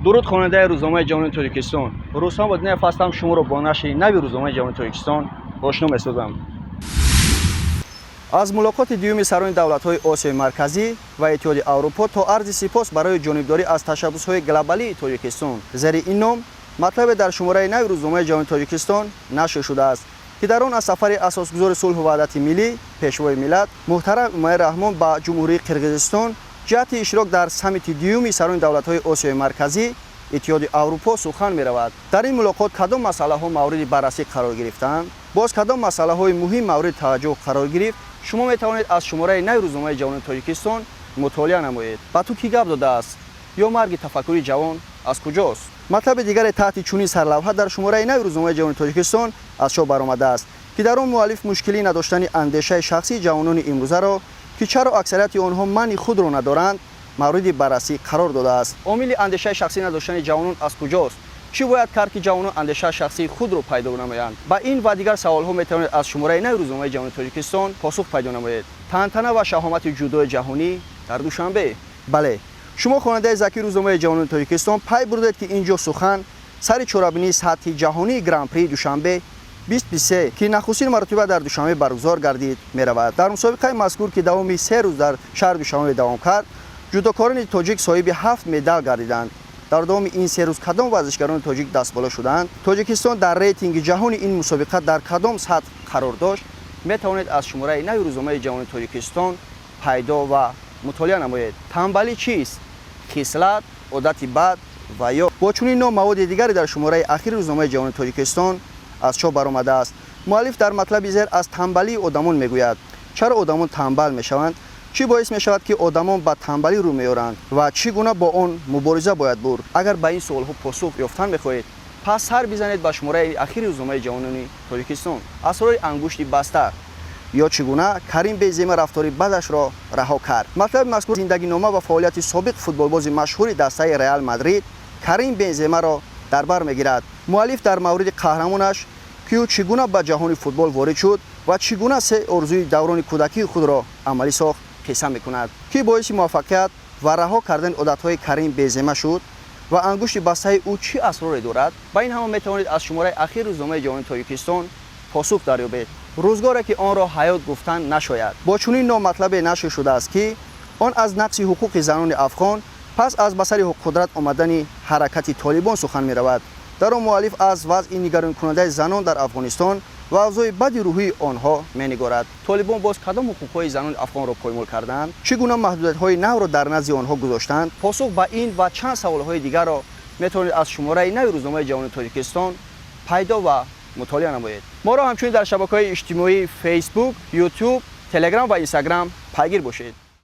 Дуруд, хонандаи рӯзномаи Ҷавонони Тоҷикистон! Рустам Бодинаев ҳастам. Шуморо бо нашри нави рӯзномаи Ҷавонони Тоҷикистон ошно месозам. Аз мулоқоти дуюми сарони давлатҳои Осиёи Марказӣ ва Иттиҳоди Аврупо то арзи сипос барои ҷонибдорӣ аз ташаббусҳои глобалии Тоҷикистон, зери ин ном матлабе дар шумораи нави рӯзномаи Ҷавонони Тоҷикистон нашр шудааст, ки дар он аз сафари асосгузори сулҳу ваҳдати миллӣ, Пешвои миллат муҳтарам Эмомалӣ Раҳмон ба Ҷумҳурии Қирғизистон ҷиҳати иштирок дар саммити дуюми сарони давлатҳои Осиёи Марказӣ, Иттиҳоди Аврупо сухан меравад. Дар ин мулоқот кадом масъалаҳо мавриди баррасӣ қарор гирифтаанд, боз кадом масъалаҳои муҳим мавриди таваҷҷӯҳ қарор гирифт, шумо метавонед аз шумораи нави рӯзномаи Ҷавонони Тоҷикистон мутолиа намоед. Ба ту кӣ гап додааст ё марги тафаккури ҷавон аз куҷост? Матлаби дигаре таҳти чунин сарлавҳа дар шумораи нави рӯзномаи Ҷавонони Тоҷикистон аз чоп баромадааст, ки дар он муаллиф мушкилӣ надоштани андешаи шахсии ҷавонони имрӯзаро, ки чаро аксарияти онҳо мани худро надоранд, мавриди баррасӣ қарор додааст. Омили андешаи шахсӣ надоштани ҷавонон аз куҷост? Чӣ бояд кард, ки ҷавонон андешаи шахсии худро пайдо намоянд? Ба ин ва дигар саволҳо метавонед аз шумораи нави рӯзномаи Ҷавонони Тоҷикистон посух пайдо намоед. Тантана ва шаҳомати ҷудои ҷаҳонӣ дар Душанбе. Бале, шумо, хонандаи закии рӯзномаи Ҷавонони Тоҷикистон, пай бурдед, ки ин ҷо сухан сари чорабинии сатҳи ҷаҳонии Гран-прии Душанбе 2023, ки нахустин маротиба дар Душанбе баргузор гардид, меравад. Дар мусобиқаи мазкур, ки давоми 3 рӯз дар шаҳри Душанбе давом кард, ҷудокорони тоҷик соҳиби ҳафт медал гардиданд. Дар давоми ин 3 рӯз кадом варзишгарони тоҷик дастболо шуданд, Тоҷикистон дар рейтинги ҷаҳони ин мусобиқа дар кадом сатҳ қарор дошт, метавонед аз шумораи нави рӯзномаи Ҷавонони Тоҷикистон пайдо ва мутолиа намоед. Тамбалӣ чист? Хислат, одати бад ва ё бо чунин ном маводи дигаре дар шумораи ахири рӯзномаи Ҷавонони Тоҷикистон аз чоп баромадааст. Муаллиф дар матлаби зер аз тамбалии одамон мегӯяд. Чаро одамон тамбал мешаванд? Чӣ боис мешавад, ки одамон ба тамбалӣ рӯ меоранд, ва чӣ гуна бо он мубориза бояд бурд? Агар ба ин суолҳо посух ёфтан мехоҳед, пас сар бизанед ба шумораи ахири рӯзномаи Ҷавонони Тоҷикистон. Асрори ангушти баста ё чӣ гуна Карим Бензема рафтори бадашро раҳо кард. Матлаби мазкур зиндагинома ва фаъолияти собиқ футболбози машҳури дастаи Реал Мадрид Карим Бенземаро дар бар мегирад. Муаллиф дар мавриди қаҳрамонаш, ки ӯ чӣ гуна ба ҷаҳони футбол ворид шуд ва чӣ гуна се орзуи даврони кӯдакии худро амалӣ сохт, қисса мекунад. Кӣ боиси муваффақият ва раҳо кардани одатҳои Карим Бензема шуд ва ангушти бастаи ӯ чӣ асроре дорад? Ба ин ҳама метавонед аз шумораи ахири рӯзномаи Ҷавонони Тоҷикистон посух дарёбед. Рӯзгоре, ки онро ҳаёт гуфтан нашояд, бо чунин ном матлабе нашр шудааст, ки он аз нақзи ҳуқуқи занони афғон пас аз ба сари қудрат омадани ҳаракати Толибон сухан меравад. Дар он муаллиф аз вазъи нигаронкунандаи занон дар Афғонистон ва авзои бади рӯҳии онҳо менигорад. Толибон боз кадом ҳуқуқҳои занони афғонро поймол карданд? Чӣ гуна маҳдудиятҳои навро дар назди онҳо гузоштанд? Посух ба ин ва чанд саволҳои дигарро метавонед аз шумораи нави рӯзномаи Ҷавонони Тоҷикистон пайдо ва мутолиа намоед. Моро ҳамчунин дар шабакаҳои иҷтимоӣ: Фейсбук, Ютуб, Телеграм ва Инстаграм пайгир бошед.